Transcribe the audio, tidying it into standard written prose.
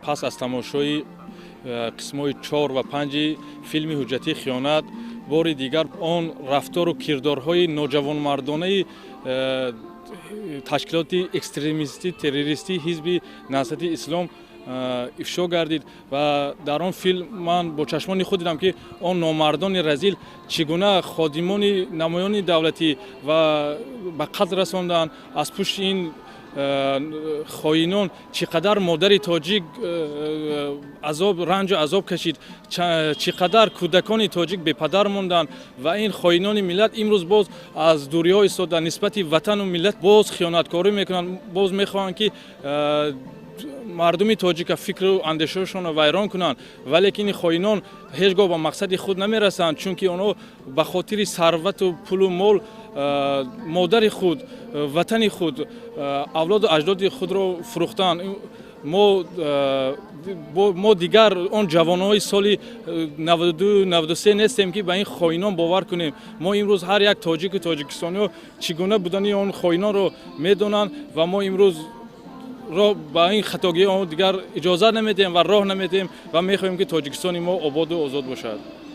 Пас аз тамошои қисмҳои чор ва панҷи филми «Ҳуҷҷати хиёнат», бори дигар он рафтору кирдорҳои ноҷавонмардонаи ташкилоти экстремистӣ, террористии Ҳизби Наҳзати Ислом ифшо гардид. Ва дар он филм ман бо чашмони худ дидам, ки он номардони разил чӣ гуна ходимони намоёни давлатӣ ва ба қатл расонданд. Аз пушти ин хоинон чӣ қадар модари тоҷик азоб, ранҷу азоб кашид, чӣ қадар кӯдакони тоҷик бепадар монданд. Ва ин хоинони миллат имрӯз боз аз дуриҳо истода, нисбати ватану миллат боз хиёнаткорӣ мекунанд, боз мехоҳанд, ки мардуми тоҷика фикру андешаашонро вайрон кунанд. Валекин ин хоинон ҳеҷ гоҳ ба мақсади худ намерасанд, чунки онҳо ба хотири сарвату пулу мол модари худ, ватани худ, авлоду аҷдоди худро фурӯхтанд. Мо дигар он ҷавонҳои соли 92, 93 нестем, ки ба ин хоинон бовар кунем. Мо имрӯз ҳар як тоҷику тоҷикистониҳо чӣ гуна будани он хоинонро медонанд ва мо имрӯз роҳ ба ин хатогиҳо дигар иҷозат намедиҳем ва роҳ намедиҳем ва мехоҳем, ки Тоҷикистони мо ободу озод бошад.